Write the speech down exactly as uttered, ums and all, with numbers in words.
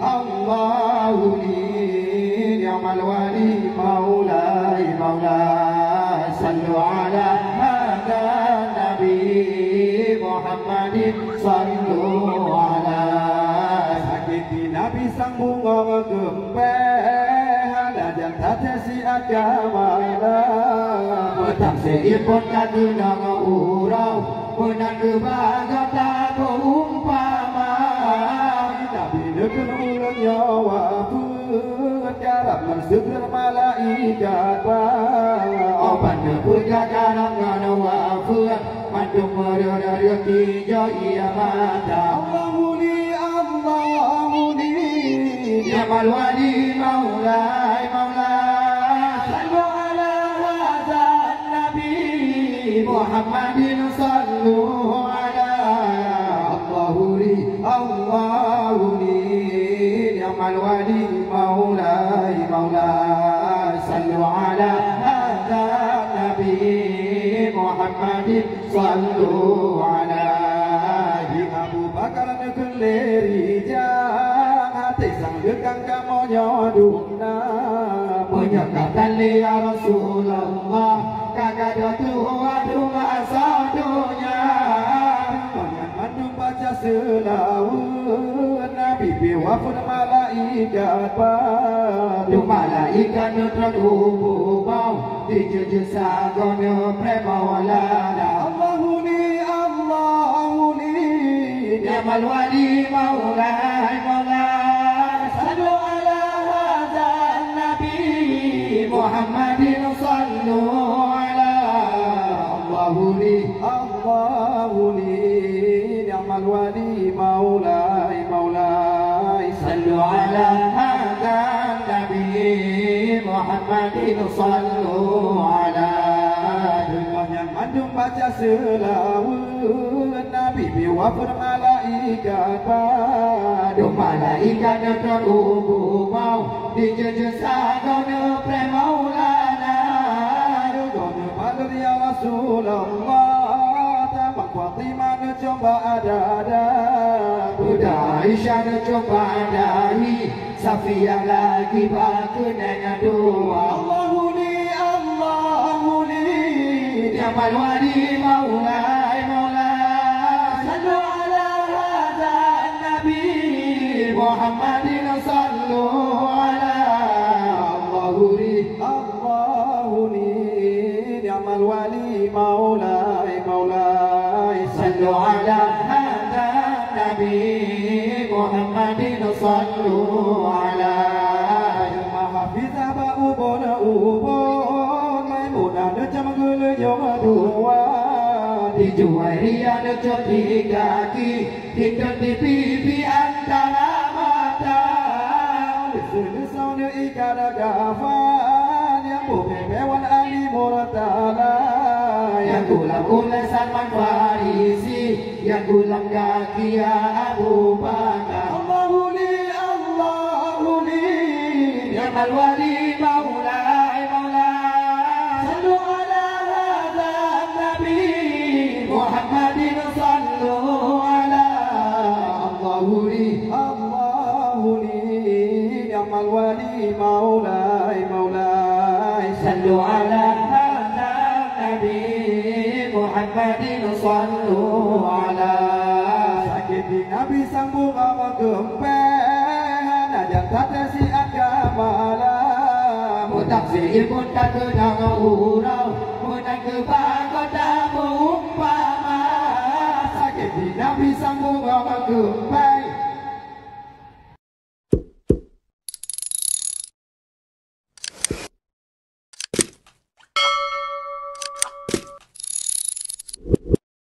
Allahumma ni'mal wali maulai maulai. Sallu ala hadan nabi Muhammadin sallu ala. Sakét di Nabi sang bungong geumpéh, hana jan taté siat ka malam. Meutamsé iphon ka keunong uroe, meunan geuba gata beu umpama. Nabi neukheun ulôn nyoe wafeuet, karab ngon seugeur malaikat ba. Oban neupeugah karab ngon wafeuet, mandum meureuh-reuh tinjau ie mata. Allahumma ni'mal wali maulai maulai. Sallu ala hadan nabi Muhammadin sallu ala. Allahumma ni'mal wali maulai maulai. Sallu ala hadan nabi Muhammadin sallu alaihi. Abu Bakar neukheun lé rijang, até sang deukang kamoe nyoe dum na. Meunyoe ka tan lé ya Rasulullah, ka gadôh tuha dum asoe donya. Meunyoe mandum baca seulaweuet, Nabi pih wafeuet malaikat ba. Dum malaikat neutron u bumoe, dijeuet-jeuet sagoe neupreh Maulana. Allahumma ni'mal wali maulai maulai. Sallu ala hadan nabi Muhammadin sallu ala. Allahumma ni'mal wali maulai maulai. Sallu ala hadan nabi Muhammadin sallu ala. Nyan mandum baca seulaweuet, Nabi pih wafeuet malaikat ba. Dum malaikat neutron u bumoe, dijeuet-jeuet sagoe neupreh Maulana. Gob neubalot ya Rasulullah, tamong Fatimah neucok bak dada. Beuda Aisyah neucok bak dahi. Safiya lagi bak keuneuk dua. Allahumma ni'mal wali maulai maulai. Sallu ala hadan nabi Muhammadin sallu ala. Allahumma Allahumma ni'mal wali maulai maulai. Sallu ala hadan nabi Muhammadin sallu ala. Hafizah bak ubon-ubon, Maimunah neucok geuleuyong dua. Di Juwairiyah neucok di gaki. Hindon di pipi antara mata. Seuleusoe neuikat kafan, nyang bubé wan Ali Murtala. Nyang gulam ulèe Salman Farisi, nyang gulam gaki ya Abu Bakar. Allahumma Allahumma ni'mal wali maulai maulai. Sallu ala hadan nabi Muhammadin sallu ala. Allahumma Allahumma ni'mal wali maulai maulai. Sallu ala hadan nabi Muhammadin sallu ala. Sakét di Nabi sang bungong geumpéh, hana jan taté siat ka malam. Meutamsé iphon ka keunong uroe,